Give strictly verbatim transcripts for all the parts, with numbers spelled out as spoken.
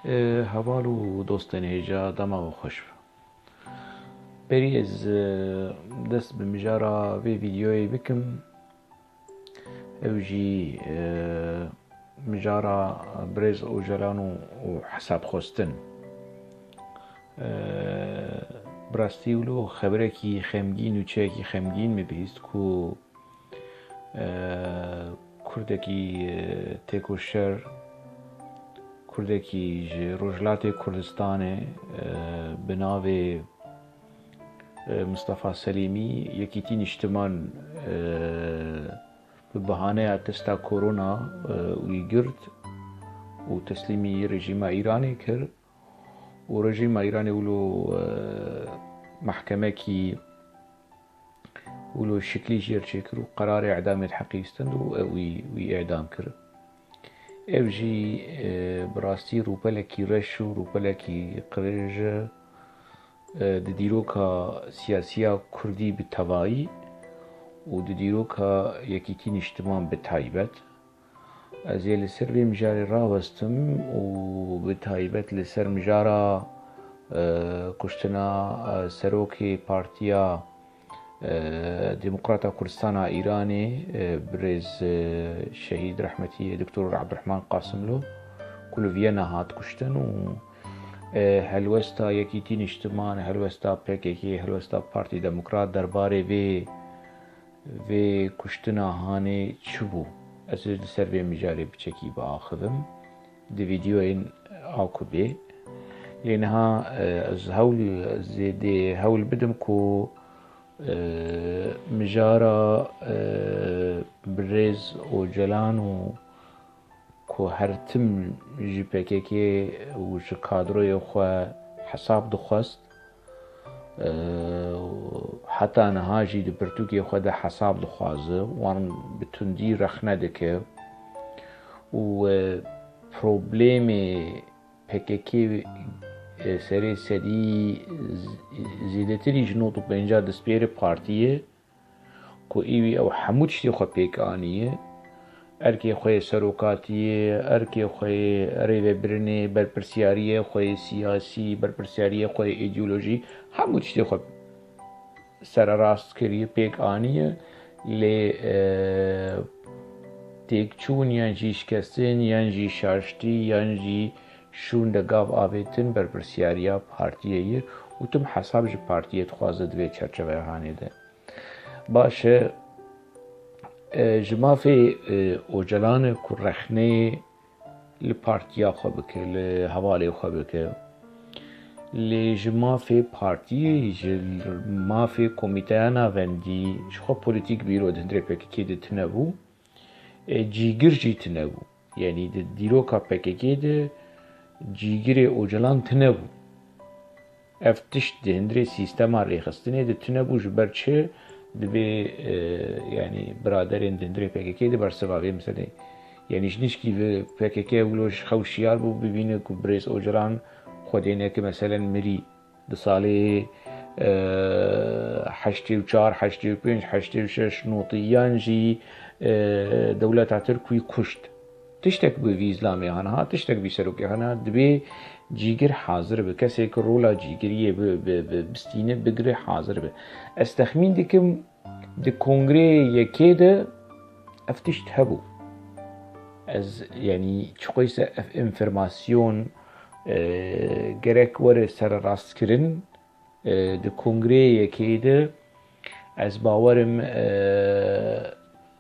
E, heval û dostên hêja, dema we xweş be. Berî ez, e, dest bi mijara vê vîdeoyê bikim, ew jî, e, mijara birêz Ocalan û, û hesabxwestin. E, bi rastî wilo xeberekî xemgîn û çiyekî xemgîn min bihîst ku, e, Kurdekî, e, têkoşer, Kurdekî ji Rojhilatê Kurdistanê, e, bi navê, e, Mistefa Selîmî, Yekîtî Niştiman, e, bi bahaneya testa korona, e, wî girt û teslîmî rejîma Îranê kir. Û rejîma Îranê wilo, e, mehkemekî wilo şiklî jêr çêkir û qerarê îdamê di heqî stend û ew wî, wî îdam kir. Ev jî, e, bi rastî rûpelekî reş û rûpelekî qirêj e, e, di dîroka siyasiya kurdî bi tevayî û di dîroka yekîtî niştiman bi taybet. Ez ê li ser vê mijarê rawestim û bi taybet li ser mijara, e, kuştina, e, serokê Partiya, e, Demokrata Kurdistana Îranê, e, birêz, e, şehîd rehmetî Doktor Abdurrahman Qasimlo, ku li Viyana hat kuştin û, e, helwesta Yekîtî Niştiman, helwesta P K K, helwesta Partî Demokrat derbarê vê vê kuştina hanê çi bû? Ez ê li ser vê mijarê piçekî biaxivim. Di vîdeoyên a ku bê. Lê niha, e, ez hewl, zêdê hewl bidim ku, e, mijara, e, birêz Ocalan û ku her tim ji P K K û ji kadroyê xwe hesab dixwest, e, heta niha jî di pirtûkê xwe de hesab dixwaze, wan bi tundî rexne dike û, e, problemê P K K, e, serê sedî z-, zêdetirî ji nod û pênca dispêre partiyê, ku î wî ew hemû tiştê xwe pêk aniye, erkê xwe yê serokatiyê, erkê xwe yê rêvebirinê, berpirsyariyê xwe yê siyasî, berpirsyariyê xwe yê îdeolojî, hemû tiştê xwe sererast kiriye, pêk aniye, lê, e, têkçûn yan jî şikestin yan jî şaştî yan jî şûn de gav avêtin berpirsyariya partiyê ye û tim hesab ji partiyê dixwaze di vê çerçeveya hanê de. Baş e, e, ji mafê, e, Ocalan e ku rexneyê li partiya xwe bike, li hevalê xwe bike. Lê ji mafê partiyê, ji mafê komîteya navendî, ji xwe polîtîk bîro di hundirê P K K de tune bû. E, cîgir jî tune bû. Yanî di dîroka P K K de cîgirê Ocalan tune bû. Ev tişt di hundirê sîstema rêxistinê de tune bû, ji ber çi dibê, e, yanî biraderên di hundirê P K K de bersiva vê meseleyê. Yanî ji nişkî ve P K K wilo ji xew şiyar bû, bibîne ku birêz Ocalan Xwedê neke meselen mirî. Di salê, e, heştê û çar, heştê û pênc, heştê û şeş notî yan jî, e, dewleta Tirk wî kuşt. Tiştek bi vî zlamê hana, tiştek vî serokê hana, dibê cîgir hazir be. Kesê ku rola cîgiriyê bi, bi, bi, bistîne, bigire, hazir be. Ez texmîn dikim, di kongreyê yekê de ev tişt hebû. Ez, yanî, çiqoyse ev înformasyon, e, gerek were sererastkirin, e, di kongreyê yekê de ez bawerim, e,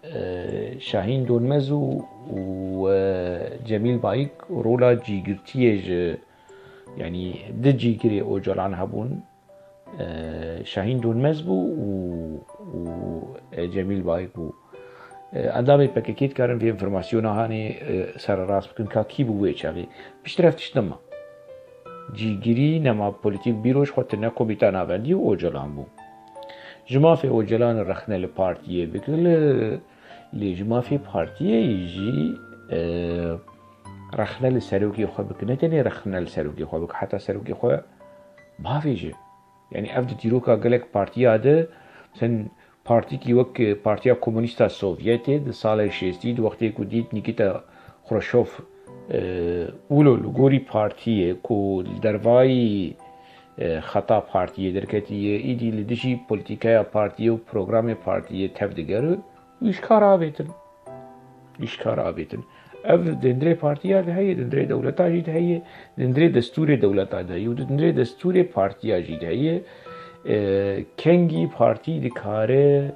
e, Şahîn Donmez û, û, e, Cemîl Bayik rola cîgirtiyê ji, yanî di cîgirê Ocalan hebûn, e, Şahîn Donmez bû û, û, e, Cemîl Bayik bû. E, endamê P K K dikarin vê înformasyona hanê, e, sererast bikin ka kî bû wê çaxê. Piştre ev tişt nema. Cîgirî nema polîtîk bîro ji xwe tune komîta navendî û Ocalan bû. Ji mafê Ocalan rexne li partiyê bike, li, lê ji mafê partiyê jî, e, rexne li serokê xwe bike. Ne tenê rexne li serokê xwe bike, heta serokê xwe bavêje. Yanî ev di dîroka gelek partiya de, sen partîkî wek Partiya Komûnîst a Sovyetê di salê şêstî di wextê ku dît Nîkîta Xruşov E, wilo li gorî partiyê ku li dervayî, e, xeta partiyê derketiye, îdî li dijî polîtîkaya partiyê û programê partiyê tevdigere, wî ji kar avêtin. Wî ji kar avêtin. Ev di hundirê partiya de heye, di hundirê dewleta jî de heye, di hundirê destûrê dewleta de heye û di hundirê destûrê partiya jî de heye. E, kengî partî dikare,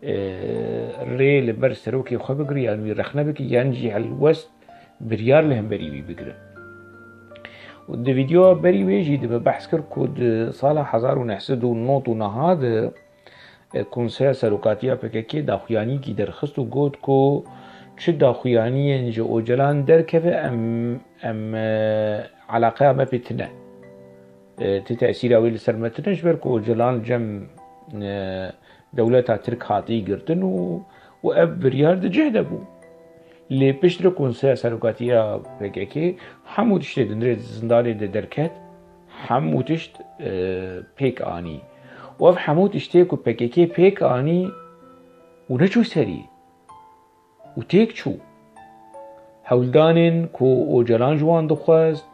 e, rê li ber serokê xwe bigire, yan wî rexne bike, yan jî helwest biryar li hemberî wî bigire. Û di vîdeoya berî wê jî de me behs kir ku di sala hezar û neh sed û nod û neh de, e, Konseya Serokatiya P K K daxuyaniyekî derxist û got ku çi daxuyaniyên ji Ocalan derkeve em, em, e, eleqeya me pê tune. E, ti tesîra wê li ser me tune, ji ber ku Ocalan cem, e, dewleta Tirk hatî girtin û, û ev biryar di cih de bû. Lê piştre Konseya Serokatiya P K K hemû tiştê di nirê zindanê de derket, hemû tişt, e, pêk anî. Û ev hemû tiştê ku P K K pêk anî û neçû serî û têk çû. Hewldanên ku Ocalan ji wan dixwest,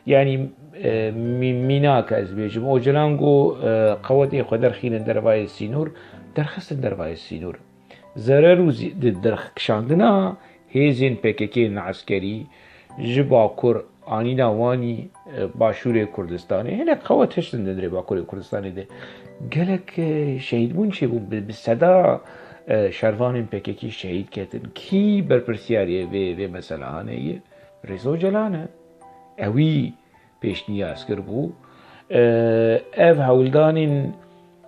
yanî, e, mî-, mînak ez bêjim, Ocalan got, e, qewetê xwe derxînin dervayê sînor, derxistin dervayê sînor. Zerer û zî-, di derxkişandina hêzên P K K yên eskerî ji Bakur anîna Wanî, e, Başûrê Kurdistanê. Hinek qewet hiştin di nirê Bakurê Kurdistanê de. Gelek, e, şehîdbûn çêbûn. Bi, bi seda, e, şervanên P K K şehîd ketin. Kî berpirsiyarê vê, vê meselehanê ye? Rêz Ocalan e. Ewî pêşniyazkir bû. E, ev hewldanên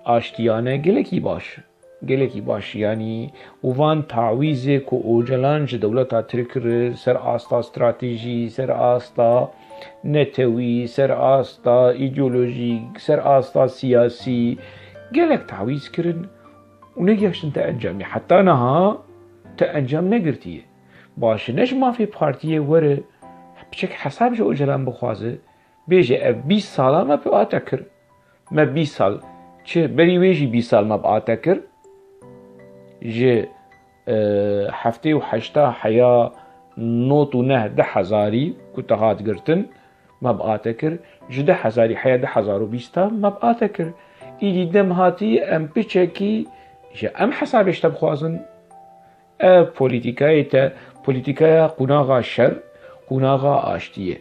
aştiyane gelekî baş. Gelekî baş, yanî û van tawîzê ku Ocalan ji dewleta Tirk re ser asta stratejî, ser asta netewî, ser asta îdeolojîk, ser asta siyasî gelek tawîz kirin û negihaştin te encamê. Heta niha te encam negirtiye. Baş e, ne ji mafê partiyê were piçek hesab ji Ocalan bixwaze, bêje ev bîst sala me bi ate kir. Me bîst sal, çi berî wê jî bîst sal me bi ate kir. Ji, e, heftê û heşta heya nod û neh, deh hezarî ku te hat girtin, me bi ate kir. Ji deh hezarî heya du hezar û bîsta me bi ate kir. Îdî dem hatî em piçekî ji em hesabê ji te bixwazin. Ev polîtîkayê te, polîtîkaya qûnaxa şer, qûnaxa aştiyê.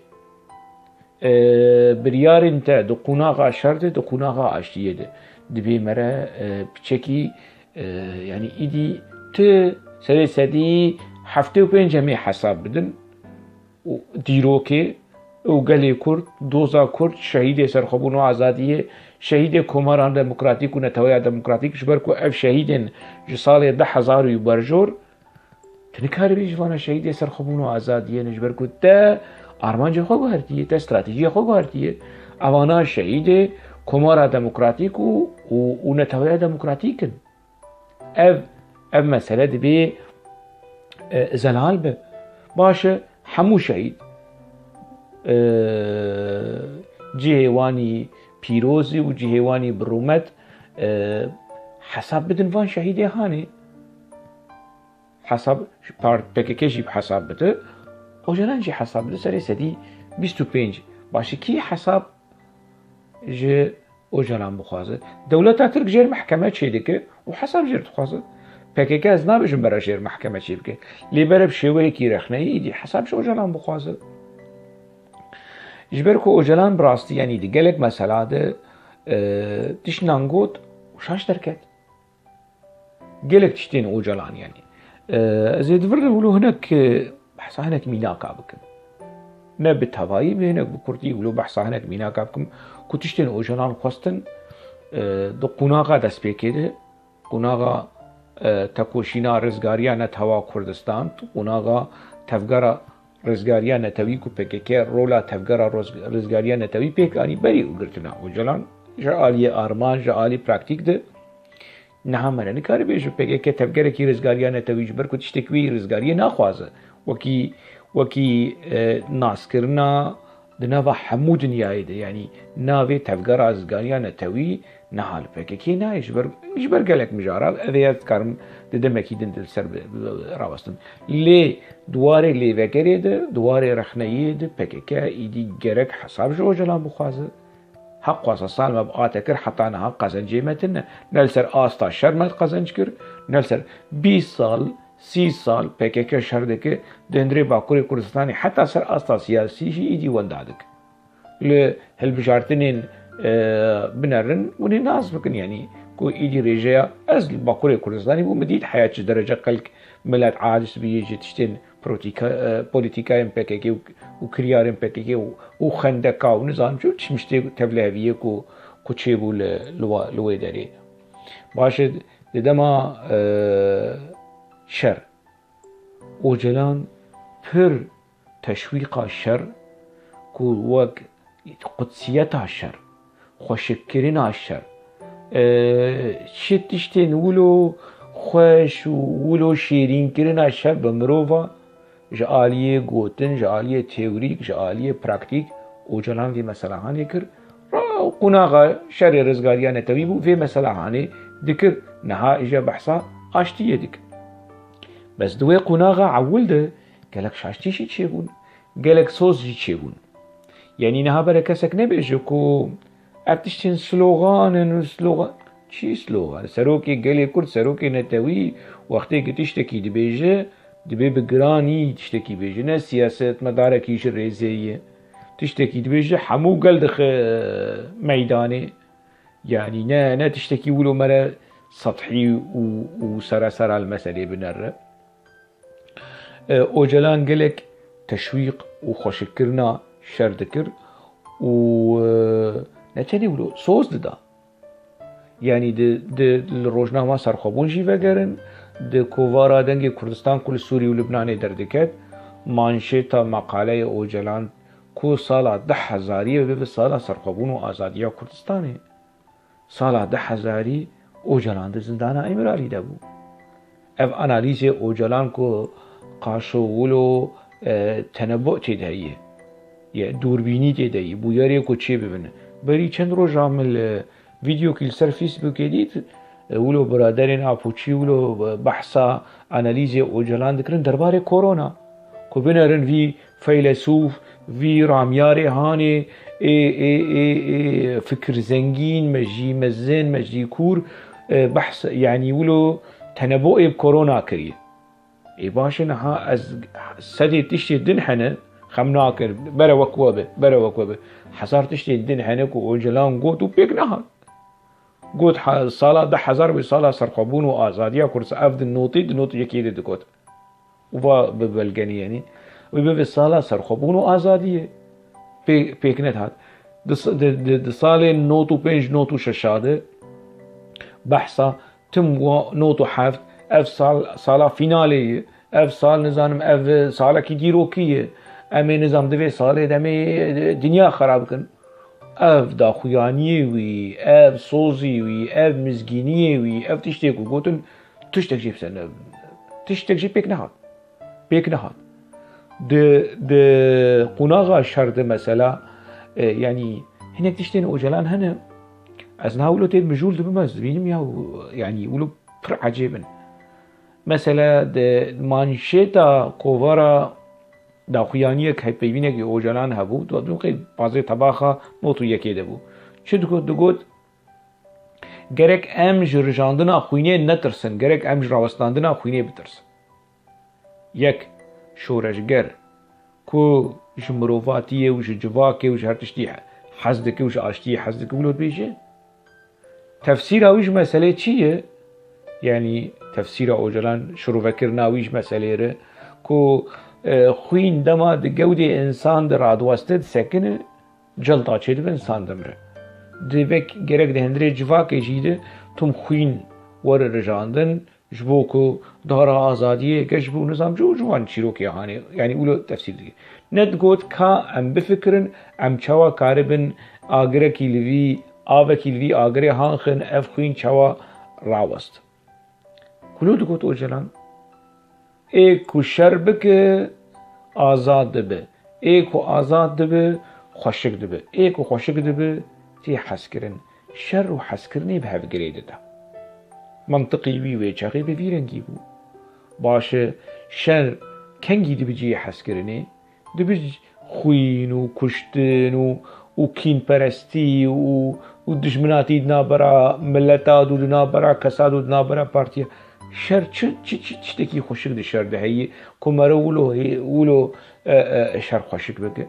E, biryarên te di qûnaxa şer de, di qûnaxa aştiyê de. Dibê me re, e, piçekî, e, yanî îdî ti serê sedî heftê û pênc em ê hesab bidin. Û dîrokê û gelê Kurd, doza Kurd, şehîdê serxwebûn û azadiyê, şehîdê Komara Demokratîk û Neteweya Demokratîk, ji ber ku ev şehîdên ji salê du hezar û berjor, tu nikaribî ji vana şehîdê serxwebûn û azadiyê ne, ji ber ku te armancê xwe guhertiye, te stratejiyê xwe guhertiye. Evana şehîdê Komara Demokratîk û, û, û Neteweya Demokratîk in. Ev, ev mesele dibê, e, zelal be. Baş e, hemû şehîd, e, cihê wanî pîrozî û cihê wanî bi rûmet, e, hesab bidin van şehîdê hanê. Hesab, par-, P K K jî hesab bide, Ocalan jî hesab bide, serê sedî bîst û pênc. Baş e, kî hesab ji Ocalan bixwaze. Dewleta Tirk jêr mehkeme çêdike û hesab jêr dixwaze. P K K ez nabêjim bera jêr mehkeme çêbike. Lê bere bi şêweyekî rexneyî îdî hesab ji Ocalan bixwaze. Ji ber ku Ocalan bi rastî, yanî di gelek mesela de, e, tiştnan got û şaş derket. Gelek tiştên Ocalan, yanî. E, ez ê di vir de wilo hinek, e, behsa hinek mînaka bikim. Ne bi tevayî, bi hinek bi kurtî wilo behsa hinek mînaka bikim ku tiştên Ocalan xwestin, e, di qonaxa destpêkê de, qonaxa, e, tekoşîna rizgariya netewa Kurdistan, qonaxa tevgera rizgariya netewî ku P K K rola tevgera roz-, rizgariya netewî pêk anî berî û girtina Ocalan ji aliyê armanc, ji alî praktîk de. Niha me re nikare bêje P K K tevgerekî rizgariya netewî ji ber ku tiştek wî rizgariyê naxwaze. Wekî, wekî, e, naskirina, Di nava hemû dinyayê de, yanî navê tevgera rizgariya netewî niha li P K K nayê. Ji ber, ji ber gelek mijara, ev ê ez dikarim di demekî din li ser bi, bi, bi, rawestim. Lê di warê lêvegerê de, di warê rexneyê de P K K îdî gerek hesab ji Ocalan bixwaze. Heq xwasa sal me bi ate kir, heta niha qezencê me tune. Ne li ser asta şer me qezenc kir, ne li ser bîst sal, sî sal P K K şer dike, di hundirê Bakurê Kurdistanê heta ser asta siyasî jî îdî wenda dike. Li hilbijartinên, e, binerin, hûn ê nas bikin, yanî ku îdî rêjeya ez li Bakurê Kurdistanê bû, min dît heya çi derece xelk, milet aciz bûye ji tiştên protîka-, e, polîtîkayên P K K û, û kiryarên P K K û, û xendeka û nizam çi tişt tiştê tevliheviyê ku, ku çêbû li, li wa-, li wê derê. Baş e, di dema, e, şer. Ocalan pir teşwîqa şer ku wek qudsiyeta şer, xweşikkirina şer, e, çi tiştên wilo xweş û wilo şêrînkirina şer bi mirova ji aliyê gotin, ji aliyê teorîk, ji aliyê praktîk Ocalan vê meselehanê kir. Ra-, qonaxa şerê rizgariya netewî bû, vê meselehanê dikir. Niha îja behsa aştiyê dike. Bes di wê qonaxa ewil de gelek şaştî jî çêbûn, gelek soz jî çêbûn. Yanî niha bere kesek nebêje ku ev tiştên slogan in û slogan. Çi slogan? Serokê gelê Kurd, serokê netewî wextê ku tiştekî dibêje, dibê bi giranî tiştekî bêje. Ne siyasetmedarekî ji rêzê ye. Tiştekî dibêje hemû gel dixe meydanê. Yanî ne, ne tiştekî wilo mere sethî û, û seresera li meselê binere. E, Ocalan gelek teşwîq û xweşikkirina şer dikir û, e, ne tenê wilo, soz dida. Yanî di, di, li rojnama Serxwebûn jî vegerin, di kovara Dengê Kurdistan ku li Sûrî û Libnanê derdiket, manşêta meqaleyê Ocalan ku sala du hezariyê bibe sala Serxwebûn û Azadiya Kurdistanê. Sala du hezarî Ocalan di zindana Îmralî de bû. Ev analîzê Ocalan ku qaşo wilo, e, tenebo tê de heye, ye dûrbînî tê de ye, bûyerê ku çê bibin. Berî çend roja min li vîdeokî li ser Facebookê dît, e, wilo biraderên Apoçî wilo, e, behsa analîzê Ocalan dikirin derbarê korona. Ku binerin vî feylesûf, vî ramyarê hanê, ê, ê, ê, ê fikir zengîn, me jî mezin, me jî kûr, e, behs, yanî wilo tenebo ê bi korona kiriye. Ê baş e, niha ez sedê tiştê din hene, xem nakin, bere wek we be, bere wek we be. Hezar tiştên din hene ku Ocalan got û pêk nehat. Got, ha, sala du hezar wê sala serxwebûn û azadiya Kurdistan, ev di notê, di not yekê de digot. Û va bi belgenî, yanî. Wê bibe sala serxwebûn û azadiyê. Pê-, pêk nedihat. Di s-, di, di, di salên not û pênc, not û şeşa de behsa tim wa not û heft, ev sal, sala fînalê ye. Ev sal, nizanim, ev salekî dîrokî ye. Em ê, nizam, di vê salê de em ê dinya xerab bikin. Ev daxuyaniyê wî, ev sozî wî, ev mizgîniyê wî, ev tiştê ku gotin, tiştek jî bi ser ne-, tiştek jî pêk nehat. Pêk nehat. Di, di qonaxa şer de mesela, e, yanî hinek tiştên Ocalan hene, ez niha wilo tê mijûl dibim, ez dibînim ya, yanî wilo pir ecêb in. Mesela di manşêta kovara daxuyaniyek, hevpeyvînekî Ocalan hebû, di qey pazê tebaxa not û yekê de bû. Çi digot? Digot, gerek em ji rijandina xwînê netirsin, gerek em ji rawestandina xwînê bitirsin. Yek şoreşger ku ji mirovatiyê û ji civakê û ji her tiştî hez dike û ji aştiyê hez dike, wilo dibêje. Tefsîra wî ji meselê çi ye? Yanî tefsîra Ocalan, şirovekirina wî ji meselê re, ku, e, xwîn dema di gewdê însan de radiweste, disekine, celta çêdibe, însan dimire. Divek gerek di hundirê civakê jî de tim xwîn were rijandin, ji bo ku dara azadiyê geş bû, nizam, ji, ji wan çîrokê hanê, yanî wilo tefsîr dike. Ne digot ka em bifikirin, em çawa karibin agirekî li vî, avekî li vî agirê hanxin, ev xwîn çawa rawest. Wilo digot Ocalan, ê ku şer bike, azad dibe. Ê ku azad dibe, xweşik dibe. Ê ku xweşik dibe, tê hezkirin. Şer û hezkirinê bi hev girê dide. Mentiqî wî wê çaxê bi vî rengî bû. Baş e, şer kengî dibe cihê hezkirinê? Dibe xwîn û kuştin û, û kînperestî û, û dijminatî di navbera mileta de û di navbera kesa de û di navbera partiya. Şer çi, çi, çi tiştekî xweşik di şer de heye ku meriv wilo hê-, wilo, e, e, şer xweşik bike?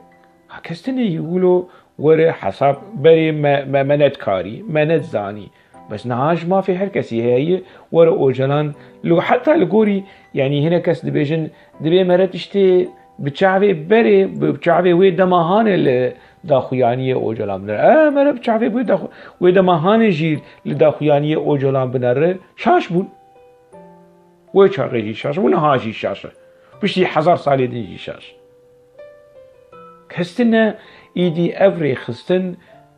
Ha, kes tune yî wilo were hesab berê me, me, me nedkarî, me nedizanî. Bes niha ji mafê her kesî heye, were Ocalan, li, heta li gorî, yanî hinek kes dibêjin, dibê mere tiştê bi çavê berê, bi çavê wê dema hanê li daxuyaniyê Ocalan binere. E, mere bi çavê wê daxu-, wê dema hanê jî li daxuyaniyê Ocalan binere, şaş bûn. Wê çaxê jî şaş bû, niha jî şaş e. Piştî hezar salê din jî şaş. Kes tune îdî ev rêxistin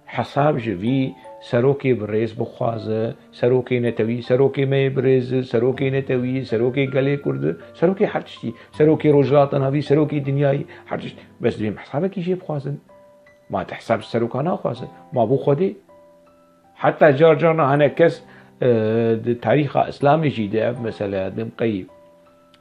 hesab ji vî serokê bi rêz bixwaze, serokê netewî, serokê me yê bi rêz, serokê netewî, serokê gelê Kurd, serokê her tiştî, serokê Rojhilata Navî, serokê dinyayî, her tişt. Bes divê em hesabekî jê bixwazin. Ma te hesab ji seroka naxwaze. Ma bo Xwedê. Heta car carna hinek kes, e, di tarîxa Îslamê jî de ev mesele, din qey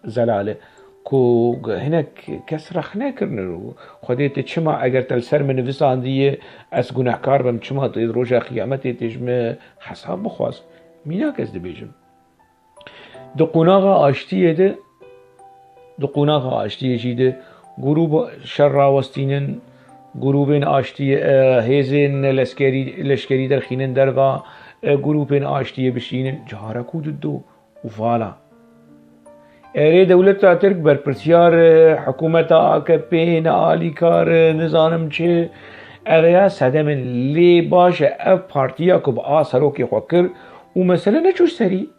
zelal e, ku hinek kes rexne kirine û Xwedê te çima eger te li ser min nivisandiye, ez gunehkar bim, çima tu ê di roja qiyametê tê ji min hesab bixwaz? Mînak ez dibêjim. Di qonaxa aştiyê de, di qonaxa aştiyê jî de grûba şer rawestînin, grûbên aştiyê, e, hêzên leskerî, leşkerî derxînin derva, e, grûpên aştiyê bişînin, cara ku dido û vala. Erê dewleta Tirk berpirsiyar e, hikûmeta A K P ne alîkar e, nizanim çi. Ev ya sedem in, lê baş e, ev partiya ku bi a serokê xwe kir û mesele neçû serî.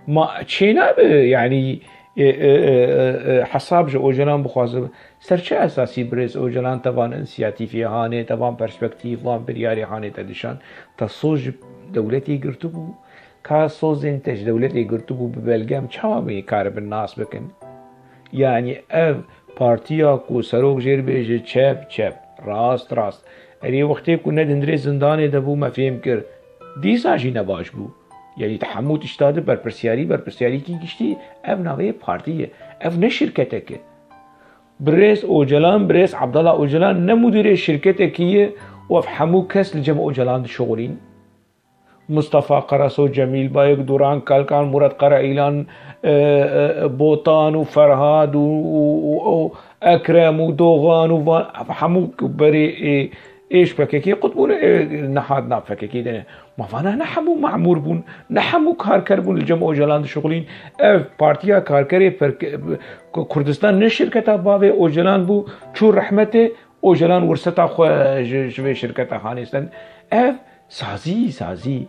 Ma çênabe, yanî, e, e, e, e, e, hesab ji Ocalan bixwaze. Ser çi esasî birêz Ocalan te van însiyatîfê hanê, te van perspektîf, van biryarê hanê te dişan? Te soz ji dewletê girtibû? Ka sozên te ji dewletê girtibû bi belge em çawa bê karibin nas bikin? Yanî ev partiya ku serok jê re bêje çep, çep, rast, rast. Erê wextê ku ne di hundirê zindanê de bû me fêm kir. Dîsa jî ne baş bû. Yanî di hemû tişta de berpirsiyarî, berpirsiyarîkî giştî, ev navê partî ye. Ev ne şirketek e. Birêz Ocalan, birêz Abdullah Ocalan ne mudîrê şirketekî ye û ev hemû kes li cem Ocalan dişuxulîn. Mustafa Karaso, Cemîl Bayik, Duran Kalkan, Murat Karaîlan, e, e, Botan û Ferhad û, û, û, û Ekrem û Dogan û van, ev hemû berê, e, ê ji P K K qut bûne, e, niha di nav P K K de ne. Ma vana ne hemû memûr bûn, ne hemû karker bûn li cem Ocalan dişuxulîn. Ev Partiya Karkerê Perk-, Ku-, Kurdistan ne şirketa bavê Ocalan bû, çû rehmetê, Ocalan wirseta xwe ji, ji vê şirketa hanê stend. Ev sazî, sazî.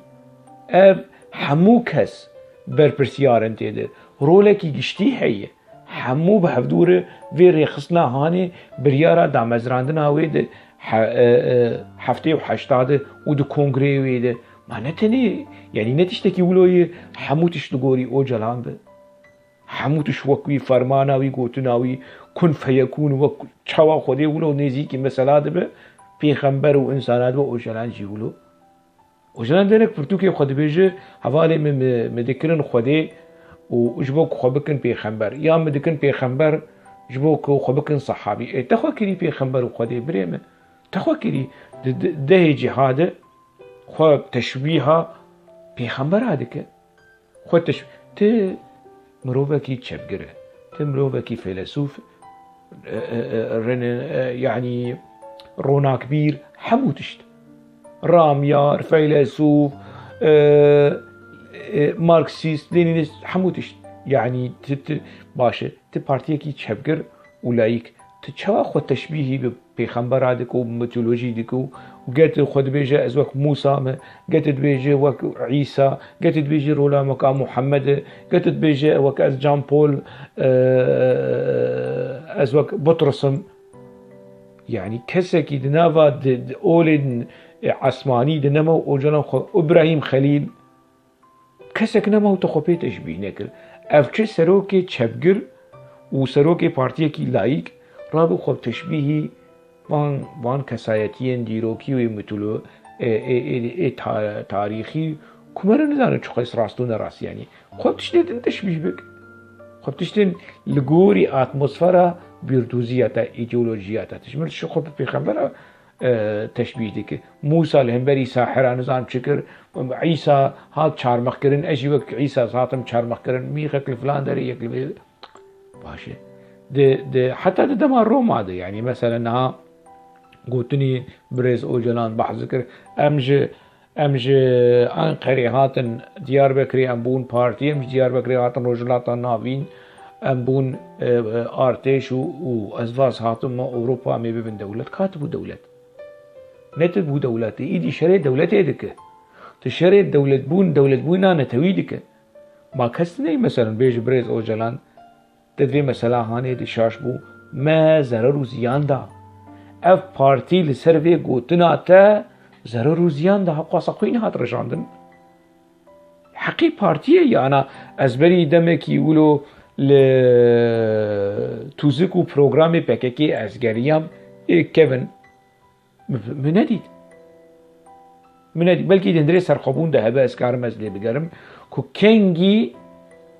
Ev hemû kes berpirsiyar in tê de. Rolekî giştî heye. Hemû bi hevdû re vê rêxistina hanê biryara damezrandina wê di he-, e, e, heftê û heşta de û di kongreyê wê de. Ma ne tenê, yanî ne tiştekî wilo ye hemû tişt li gorî Ocalan be. Hemû tişt wek wî, fermana wî, gotina wî, kun feyekûn, wek çawa Xwedê wilo nêzîkî mesela dibe, pêxember û insana dibe, Ocalan jî wilo. Ocalan derek pirtûkê xwe dibêje, hevalê min, min, min dikirin Xwedê û ji bo ku xwe bikin pêxember. Ya min dikin pêxember ji bo ku xwe bikin sehabî. Ê, te xwe kirî pêxember û Xwedê, birê min. Te xwe kirî di, di dehê cihade xwe teşbîha pêxembera dike. Xwe teş-, ti mirovekî çepgir e. Ti mirovekî feylesûf, e, e, e, rene-, e, yanî ronakbîr, hemû tişt. Ramyar, feylesûf, e, e, marksîst, lenînîst, hemû tişt. Yanî ti, ti, baş e. Ti partiyekî çepgir û layîk, ti çawa xwe teşbîhî bi pêxembera dike û bi mitolojî dike û, û ger tu xwe dibêje ez wek Mûsa me, ger tu dibêje wek Îsa, ger tu dibêje rola me weka Muhammed e, ger tu dibêje wek ez Jean Paul, e, ez wek Butrus im. Yanî kesekî di nava di, di olên, e, esmanî de nema û Ocalan xwe Îbrahîm Xelîl, kesek nema û te xwe pê teşbîh nekir. Ev çi serokê çepgir û serokê partiyekî layîk rabe xwe teşbîhî Van, van kesayetiyên dîrokî û ê mitolo-, ê, ê, ê, ê ta-, tarîxî ku me re nizanin çiqas rast û ne rast, yanî xwe bi tiştê din teşbîh bik. Xwe bi tiştên li gorî atmosfera bîrdûziya te, îdeolojiya te. Tu ji min re xwe bi pêxembera, e, teşbîh dike. Mûsa li hemberî sahira nizam çi kir, Îsa hat çarmixkirin, ez jî wek Îsa hatim çarmixkirin, mîxek li filan derê, yek li vê. Baş e. Di, di, heta di dema Roma de, yanî mesela niha gotinî birêz Ocalan behs dikir, em ji, em ji Enqerê hatin Diyarbekirê, em bûn partî, em ji Diyarbekirê hatin Rojhilata Navîn, em bûn, e, e, artêş û, û ez vaz hatim me Ewropa, em ê bibin dewlet. Ka tibû dewlet? Netibû dewletê, îdî şerê dewletê dike. Tu şerê dewletbûn, dewletbûna netewî dike. Ma kes neyê, meselen, bêje birêz Ocalan, te di vê mesela hanê de şaş bû, me zerer û ziyan da. Ev partî li ser vê gotina te zerer û ziyan da, hewqasa xwe nehat rejandin. Heqî partiyê ye, ana ez berî demekî wilo li tûzik û programê P K K ez geriyam, ê kevin. Min, min nedît. Min nedît. Belkî di hundirê serxwebûn de hebe, ez karim ez lê bigerim ku kengî,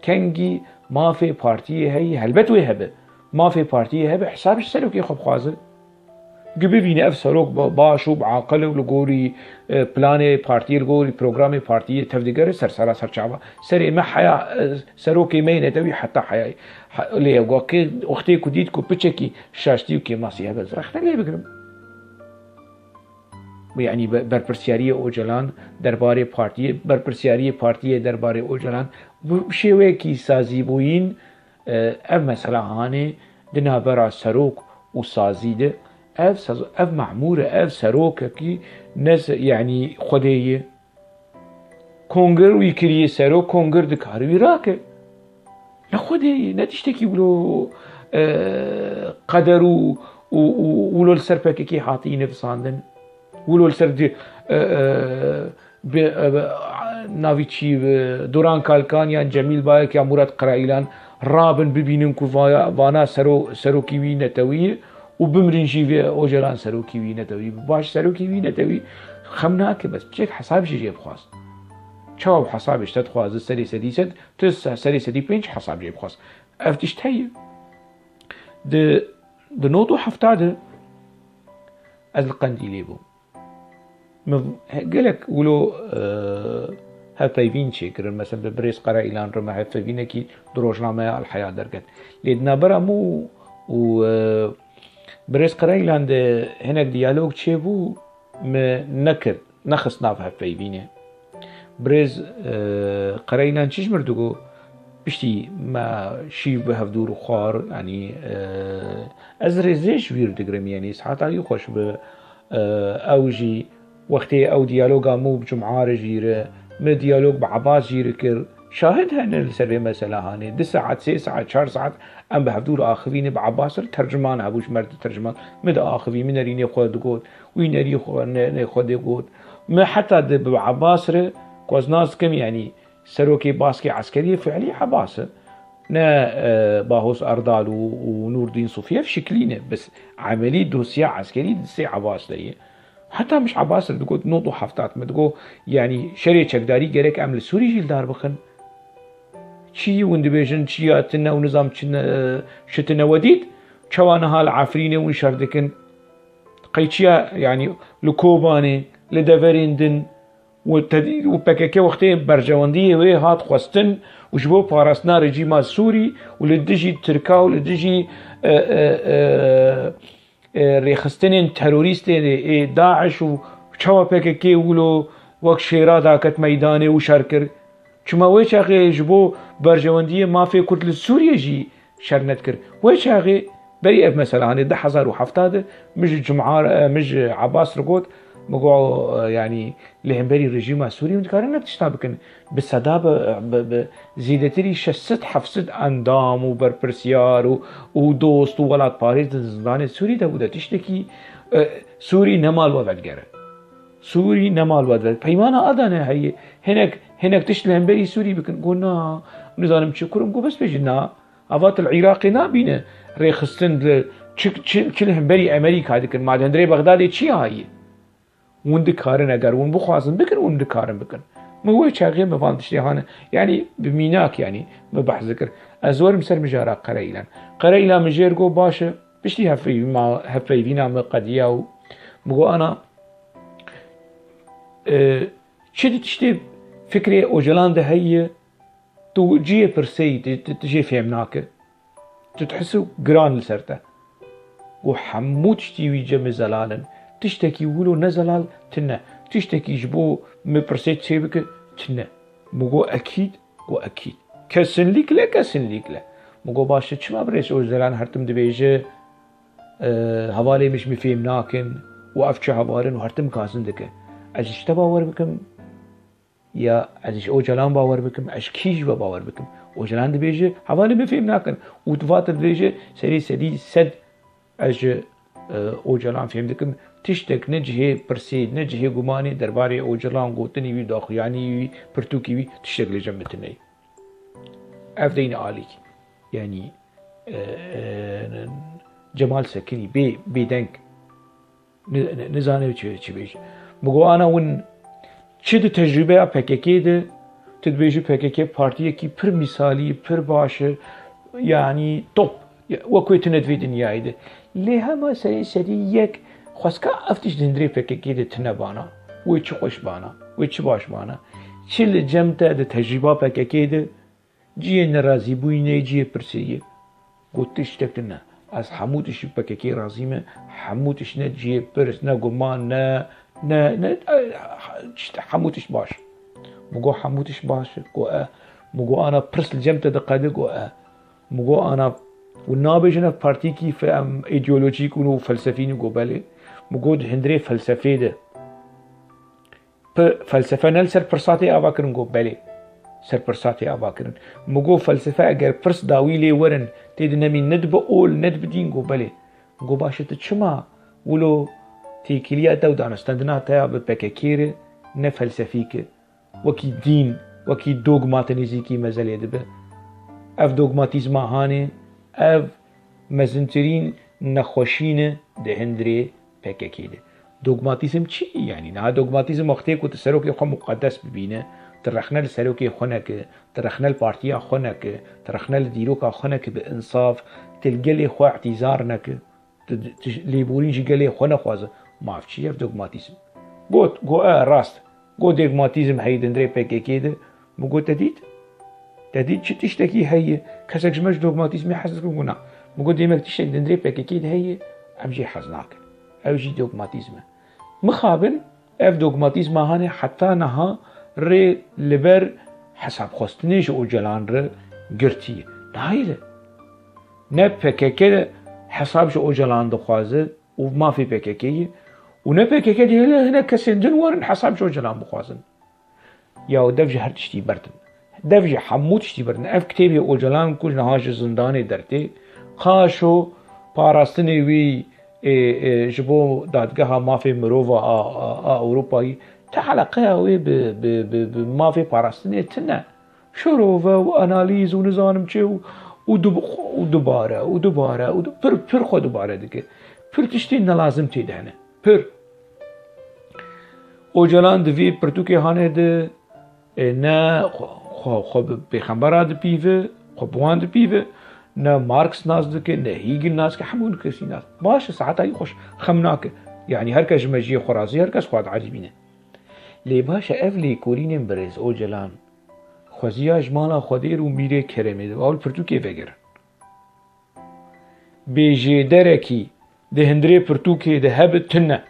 kengî mafê partiyê heye, helbet wê hebe. Mafê partiyê hebe, hesab ji serokê xwe bixwaze. Gi bibîne ev serok ba-, baş û bi aqil û li gorî, e, planê partiyê, li gorî programê partiyê tevdigere ser sera ser çava. Serê me heya, e, serokê me yê netewî heta heyayê. Ha, lê wekê wextê ku dît ku piçekî şaştî û kêmasî hebe, ez rexne lê bigirim. Yanî be-, berpirsyariyê Ocalan derbarê partiyê, berpirsyariyê partiyê derbarê Ocalan, bi, bi şêweyekî sazîbûyîn, e, ev mesela hanê di navbera serok û sazî de, ev saz-, ev memûr e, ev serokekî ne se-, yanî Xwedê ye. Kongir wî kiriye serok, kongir dikare wî rake. Ne Xwedê ye, ne tiştekî wilo, e, qeder û, û, û wilo li ser P K K hatiye nivîsandin. Wilo li ser di-, e, e, bi, e, bi, navî çi, bi Duran Kalkan yan Cemîl Bayek ya Murat Karayilan rabin bibînin ku va-, vana sero-, serokî wî netewî ye û bimrin jî vê Ocalan serokî wî netewî bi. Baş serokî wî netewî xem nake, bes piçek hesab jî jê bixwaz. Çawa hesabê ji te dixwaze serê sedî sed, tu se-, serê sedî pênc hesab jê bixwaz. Ev tişt heye. Di, di nod û hefta de ez li Qendîlê bûm. Min he-, gelek wilo, e, hevpeyvîn çêkirin. Mesela bi birêz Qerayîlan re me hevpeyvînekî di rojnameya El Heya derket. Lê di navbera min û, e, birêz Qerayîlan de hinek diyalog çêbû, min nekir, nexist nav hevpeyvînê. Birêz, e, Qerayîlan çi ji min re digot? Piştî me şîv bi hevdû re xwar, yanî, e, ez rêzê ji wî re digirim, yanî siheta wî xweş bi. E, ew jî wextê ew diyaloga min û bi Cum'a re jî re, min diyalog bi Ebas jî re kir. Şahid hene li ser vê mesela hanê. Du saet, sê saet, çar saet em bi hevdû re axivîne, bi Ebas re terciman hebû, ji me re terciman. Min diaxivî, min nerînê xwe digot, wî nerî xwe, ne, ne xwe digot. Min heta di bi Ebas re, ku ez nas dikim, yanî serokê baskê eskeriyê fiilî Ebas e. Ne, e, Bahos Erdal û, û Nûrdîn Sofî, ev şiklî ne. Bes emelî dosya eskerî di destê Ebas de ye. Heta min ji Ebas re digot, nod û hefta min digot, yanî şerê çekdarî gerek em li Sûrî jî li dar bixin. Çi hûn dibêjin, çi ya tune û nizam çi ne, şitine we dît, çawa niha li Efrînê hûn şer dikin? Qey çi ya, yanî li Kobanê, li deverên din, û te dî, û P K K wextê berjewendiyê wê hat xwestin û ji bo parastina rejîma Sûrî û li dijî Tirka û li dijî, e, e, e, e, rêxistinên terorîstê ê DAIŞ û çawa P K K wilo wek şêra daket meydanê û şer kir. Çima wê çaxê ji bo berjewendiyê mafê Kurd li Sûriyê jî şer nedikir? Wê çaxê berî ev mesela, hanê du hezar û heft de min ji Cum'a, min ji Ebas re got, min got, e, yanî li hemberî rejîma Sûriyê hûn dikarin ev tişta bikin. Bi seda, bi, bi, bi zêdetirî şeş sed heft sed endam û berpirsiyar û, û dost û welatparêz di zindanê Sûrî de bû, de tiştekî, e, Sûrî nema li we vedigere. Sûrî nema li we dibe. Peymana Adana heye. Hinek, hinek tişt li hemberî Sûrî bikin. Got, na, nizanim çi kurim. Got, bes bêjin na. Ava tu li Iraqê nabîne rêxistin li, Çi, çi, çi li hemberî Amerîka dikin? Ma di hundirê Bexdadê çi heye? Hûn dikarin, eger hûn bixwazin bikin, hûn dikarin bikin. Min wê çaxê min van tiştê hane. Yanî bi mînak, yanî min behs dikir. Ez werim ser mijara Qereîlan. Qereîlan min jêr got, baş e, piştî hevpeyvîna, hevpeyvîna min qediya û min got, ana, e, çi di tiştê fikrê Ocalan de heye, tu cihê pirsê yî, tu, tu, tu jê fêm nake. Tu dihisi giran li ser te. Got, hemû tiştî wî cemê zelal in. Tiştekî wilo ne zelal tune. Tiştekî ji bo min pirsê çêbike tune. Min got, ekîd? Got, ekîd. Kesinlikle, kesinlikle. Min got, baş e, çima birêz Ocalan her tim dibêje, e, hevalê min ji min fêm nakin û ev çi heval in û her tim gazin dike. Ez ji te bawer bikim, ya ez ji Ocalan bawer bikim, ez ji kî ji we bawer bikim? Ocalan dibêje, hevalê min fêm nakin. Û tu va tu dibêje, serê sedî sed ez ji, e, Ocalan fêm dikim. Tiştek ne cihê pirsê, ne cihê gumanê derbarê Ocalan, gotinî wî, daxuyanî wî, pirtûkî wî, tiştek li cem min tune ye. Ev deyne alî. Yanî, e, e, Cemal Sekinî bê, bêdeng. Ni-, ni-, nizane çi, çi bêje. Min got, ana win çi di tecrûbeya P K K de, tu dibêjî P K K partiyekî pir mîsalî, pir baş e, yanî top. Ya, wek wê tune di vê dinyayê de. Lê hema serê sedî yek xwestka ev tişt di hundirê P K K de tune bana. Wê çi xweş bana, wê çi baş bana. Çi li cem te di tecrûba P K K de, cihê nerazîbûyînê, cihê pirsê ye. Got, tiştek tune. Ez hemû tişt ji P K K razî me, hemû tişt ne cihê pirs, ne guman, ne, ne, ne, e, işte hemû tişt baş. Min got, hemû tişt baş e? Got, e. Min got, ana pirs li cem te diqede? Got, e. Min got, ana, û nabêjin ev partîkî fe-, em, îdeolojîk û felsefî ne? Got, belê. Min got, di hundirê felsefê de. Pi-, felsefe ne li ser pirsa tê ava kirin? Got, belê, ser pirsa tê ava kirin. Min got, felsefe eger pirs dawî lê werin, tê de nemîn ne dibe ol, ne dibe dîn? Got, belê. Min got, baş e, tu çima wilo têkiliya te û danistendina te ya bi P K K re ne felsefîk e, wekî dîn, wekî dogma te nêzîkî meze lê dibe? Ev dogmatîzma hanê, ev mezintirîn nexweşî ne di hundirê P K K de. Dogmatîzm çi? Yanî niha dogmatîzm wextê ku tu serokê xwe muqedes bibîne, tu rexne li serokê xwe neke, tu rexne li partiya xwe neke, tu rexne li dîroka xwe neke bi insaf, tu li gelê xwe îtîzar neke, tu, tu lêborîn ji gelê xwe nexwaze. Ma ev çi ye ev dogmatîzm? Got, got, e, rast. Got, dogmatîzm heye di hundirê P K K de. Min got, te dît? Te dît çi tiştekî heye? Kesek ji me ji dogmatîzmê hez dikin? Got, na. Min got, demek tiştek di hundirê P K K de heye, em jê hez nakin. Ew jî dogmatîzm e. Mixabin, ev dogmatîzma hanê heta niha rê li ber hesabxwestinê ji Ocalan re girtiye. Nayê de. Ne P K K hesab ji Ocalan dixwaze, û mafê P K K ye. Û ne P K K dihêle hinek kesên din werin hesab ji Ocalan bixwazin. Ya dev ji her tiştî berdin. Dev ji hemû tiştî berdin. Ev kitêbê Ocalan ku niha ji zindanê dertê, qaşo parastinê wî, ê, ê, ji bo dadgeha mafê mirova a, a, a Ewropayî, ti eleqeya wê bi, bi, bi, bi mafê parastinê tune. Şirove û analîz û nizanim çi û, û du-, û dubare û dubare û du-, pir, pir xwe dubare dike. Pir tiştên nelazim tê de hene. Pir. Ocalan di vî pirtûkê hanê de, e, ne xwe, xwe, xwe bi pêxembera dipîve, xwe bi wan dipîve, ne Marx nas dike, ne Hegel nas dike, hemû kesî nas. Baş e, saeta wî xweş, xem nake. Yanî her kes ji mejiyê xwe razî, her kes xwe diecibîne. Lê baş e, ev lêkolînên birêz Ocalan, xweziya ji mala Xwedêr û Mîrê Keremê de, ew li pirtûkê vegerin. Bêjêderekî di hundirê pirtûkê de hebe tune.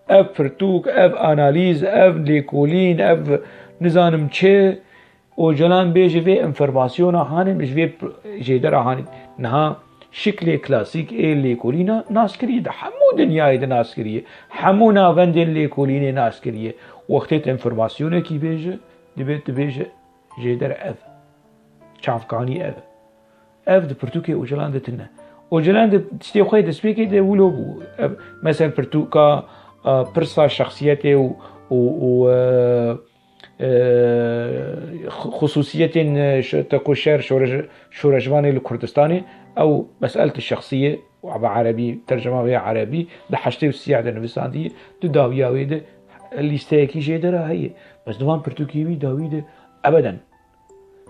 Ev pirtûk, ev analîz, ev lêkolîn, ev nizanim çi, Ocalan bê ji vê înformasyona hanê, ji vê p-, jêdera hanê. Niha şiklê klasîk ê lêkolîna nas kiriye, di hemû dinyayê de nas kiriye. Hemû navendên lêkolînê nas kiriye. Wextê tu înformasyonekî bêje, dibê tu bêje jêder ev. Çavkanî ev. Ev di pirtûkê Ocalan de tune. Ocalan di tiştê xwe yê destpêkê de wilo bû. Ev, mesela pirtûka, e, pirsa şexsiyetê û, û, û, e, e, xu-, xusûsiyetên, e, ş-, tekoşer, şoreş-, şoreşvanê li Kurdistanê, Ew meselete şexsî ye û bi erebî, tercema wê ya erebî di heştê û sî de nivîsandiye, di dawiya wê de lîsteyekî jêdera heye. Bes di van pirtûkê wî dawî de ebeden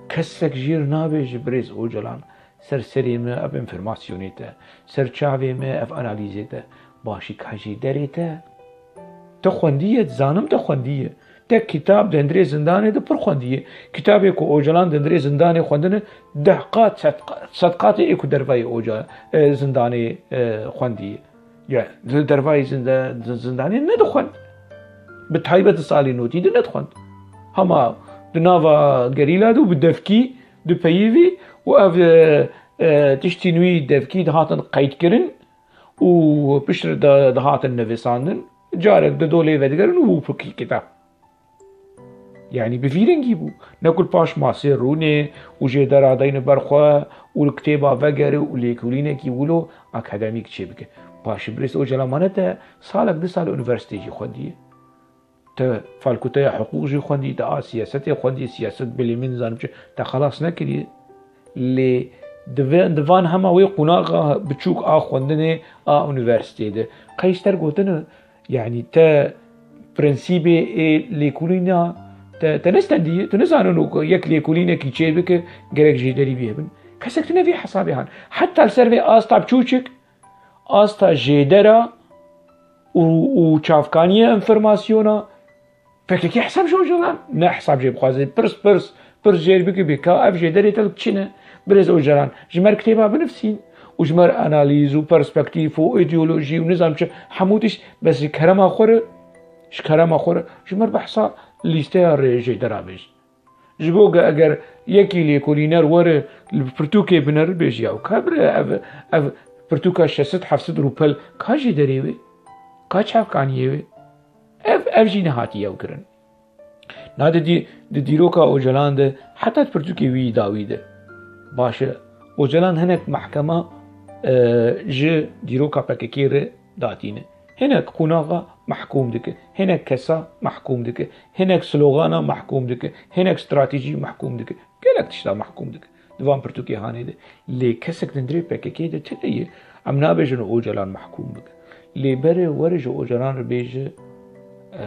kesek jêr nabêje birêz Ocalan, ser serê me ev enfirmasyonê te, ser çavê me ev analîzê te, başî ka jêderê te. Te xwendiye, dizanim te xwendiye. Te kitab di hundirê zindanê de pir xwendiye. Kitabê ku Ocalan di hundirê zindanê xwendine, deh qat, sed qa-, sed qatê ê ku dervayê Oca-, e, zindanê, e, xwendiye. Ya, li dervayê zinde-, zi-, zindanê nedixwend. Bi taybet di salê notî de nedixwend. Hema di nava gerîla de û bi devkî dipeyivî û ev, e, e, tiştên wî devkî dihatin qeydkirin û piştre de dihatin nivîsandin. Carek dido lê vedigerin û bû pir kitab. Yanî bi vî rengî bû. Ne ku paş masê rûnê û jêdera deyne ber xwe û li kitêba vegere û lêkolînekî wilo akademîk çêbike. Paşî birêz Ocalan mane te salek du sal unîversîtê jî xwendiye. Te falkuteya hiqûq jî xwendî, te a siyasetê xwendî, siyaset bilî min zanim çi, te xelas nekiriye. Lê di ve-, di van hema wê qonaxa biçûk a xwendinê a unîversîtê de. Qey ji te re gotine, yanî te prensîbê ê lêkolîna te, te nestendiye, tu nizanin ku yek lêkolînekî çêbike gerek jêderî wî hebin. Kesek tune vî hesabê han. Heta li ser vê asta biçûçik, asta jêdera û, û çavkaniya enfirmasyona, P K K hesab ji Ocalan ne hesab jê bixwaze. Pirs, pirs, pirs jêr bike bê ka ev jêderê te çi ne? Birêz Ocalan, ji me re kitêba binivîsîn û ji me re analîz û perspektîf û îdeolojî û nizam çi hemû tişt, bes ji kerema xwe re, ji kerema xwe re, ji me re behsa lîsteya rê jêdera bêje. Ji bo ge-, eger yekî lêkolîner were li pirtûkê binere, bêje ya ka bire ev, ev pirtûka şeş sed heft sed rûpel ka jêderê wê, ka çavkaniyê wê. Ev, ev jî nehatiye ew kirin. Na di dî-, di dîroka Ocalan de heta di pirtûkê wî dawî de. Baş e, Ocalan hinek mehkema, e, ji dîroka P K K re datîne. Hinek qonaxa mehkûm dike, hinek kesa mehkûm dike, hinek slogana mehkûm dike, hinek stratejî mehkûm dike. Gelek tişta mehkûm dike. Di van pirtûkê hanê de. Lê kesek di hundirê P K K de tune ye. Em nabêjin Ocalan mehkûm bike. Lê berê were ji Ocalan re bêje, e,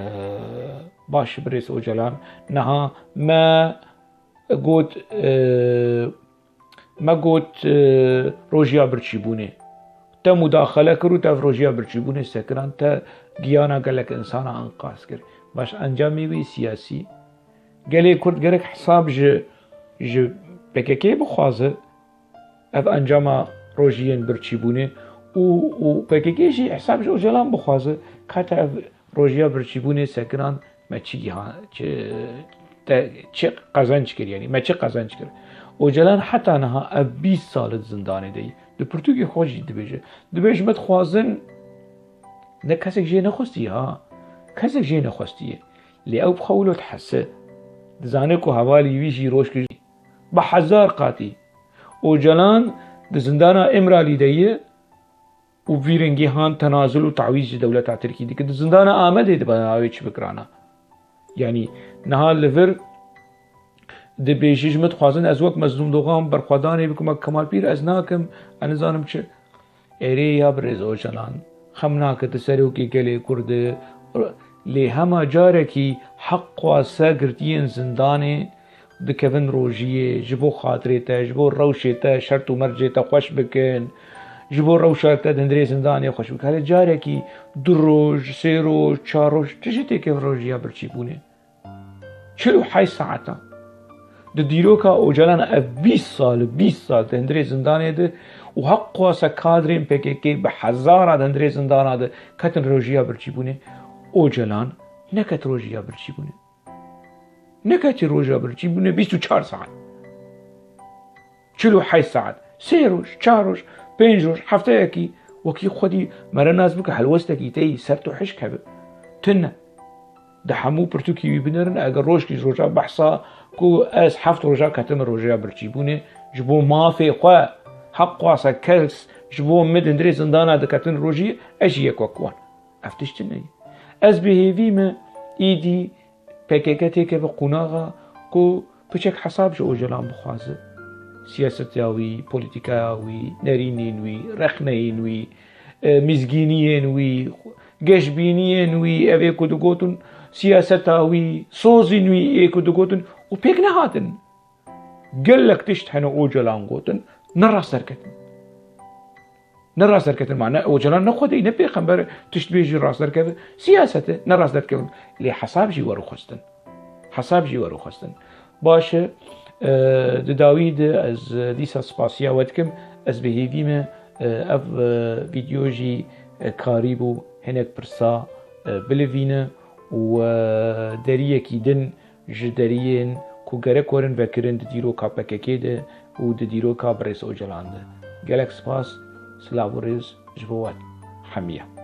baş birêz Ocalan. Niha me got, e, me got, e, rojiya birçîbûnê. Te mudaxele kir û te ev rojiya birçîbûnê sekiran, te giyana gelek insana enqaz kir. Baş encamê wî siyasî. Gelê Kurd gerek hesab ji, ji P K K bixwaze, ev encama rojiyên birçîbûnê û, û P K K jî hesab ji Ocalan bixwaze, ka te ev rojiya birçîbûnê sekiran me çi giha-, çi, te çi qezenc kir, yanî me çi qezenc kir. Ocalan heta niha ev bîst sal di zindanê de ye. Di pirtûkê xwe jî dibêje. Dibêje me dixwazin, ne kesek jê nexwestiye ha. Kesek jê nexwestiye. Lê ew bi xwe wilo dihese. Dizane ku hevalî wî jî rojkê jî bi hezar qatî. Ocalan di zindana Îmralî de ye û vî rengî han tenazul û tawîz ji dewleta Tirkî dike. Di zindana Amedê dibe navê çi bikirana. Yanî niha li vir dibêje ji min dixwazin ez wek Mezlûm Dogan berxwedanê bikim, wek Kemal Pîr ez nakim, ez nizanim çi. Erê ya birêz Ocalan, xem nake tu serokê gelê Kurd î, lê hema carekî heq xwase girtiyên zindanê dikevin rojiyê, ji bo xatirê te, ji bo rewşê te, şert û mercê te xweş bikin, ji bo rewşa te di hundirê zindanê xweş bikin. Hele carekî du roj, sê roj, çar roj, tu jî têkevin rojiya birçîbûnê. Çil û heşt saeta. Di dîroka Ocalan ev bîst sal, bîst sal di hundirê zindanê de û heq xwase kadrên P K K bi hezara di hundirê zindana de ketin rojiya birçîbûnê. Ocalan neket rojiya birçîbûnê. Neketî roja birçîbûnê bîst û çar saet. Çil û heşt saet, sê roj, çar roj, pênc roj, hefteyekî, wekî xwedî mere nas bike helwestekî te yî ser tu hişk hebe. Tune. Di hemû pirtûkî wî binerin, eger rojkî ji roja behsa ku ez heft roja ketime rojaya birçîbûnê, ji bo mafê xwe, heq xwasa kes ji bo min di hundirê zindana diketin rojî, ez jî yek wek wan. Ev tişt tune ye. Ez bi hêvî me îdî P K K têkeve qonaxa ku piçek hesab ji Ocalan bixwaze. Siyaseta wî, polîtîkaya wî, nerînên wî, rexneyên wî, e, mizgîniyên wî, geşbîniyên wî, ev ê ku digotin, siyaseta wî, sozên wî ê ku digotin û pêk nehatin. Gelek tişt hene Ocalan gotin, ne rast derketin. Ne rast derketin, ma ne Ocalan ne xwedê, ne pêxember tişt bêjî rast derkeve. Siyaset e, ne rast derkevin. Lê hesab jî weru xwestin. Hesab jî weru xwestin. Baş e, e, di dawî de ez dîsa spasiya we dikim. Ez bi hêvî me, e, ev, e, vîdeo jî, e, karî bû hinek pirsa, e, bilivîne û, e, deriyekî din ji deriyên ku gerek werin vekirin di dîroka P K K de û di dîroka birêz Ocalan de. Gelek spas, silav û rêz ji bo we. Hemiya.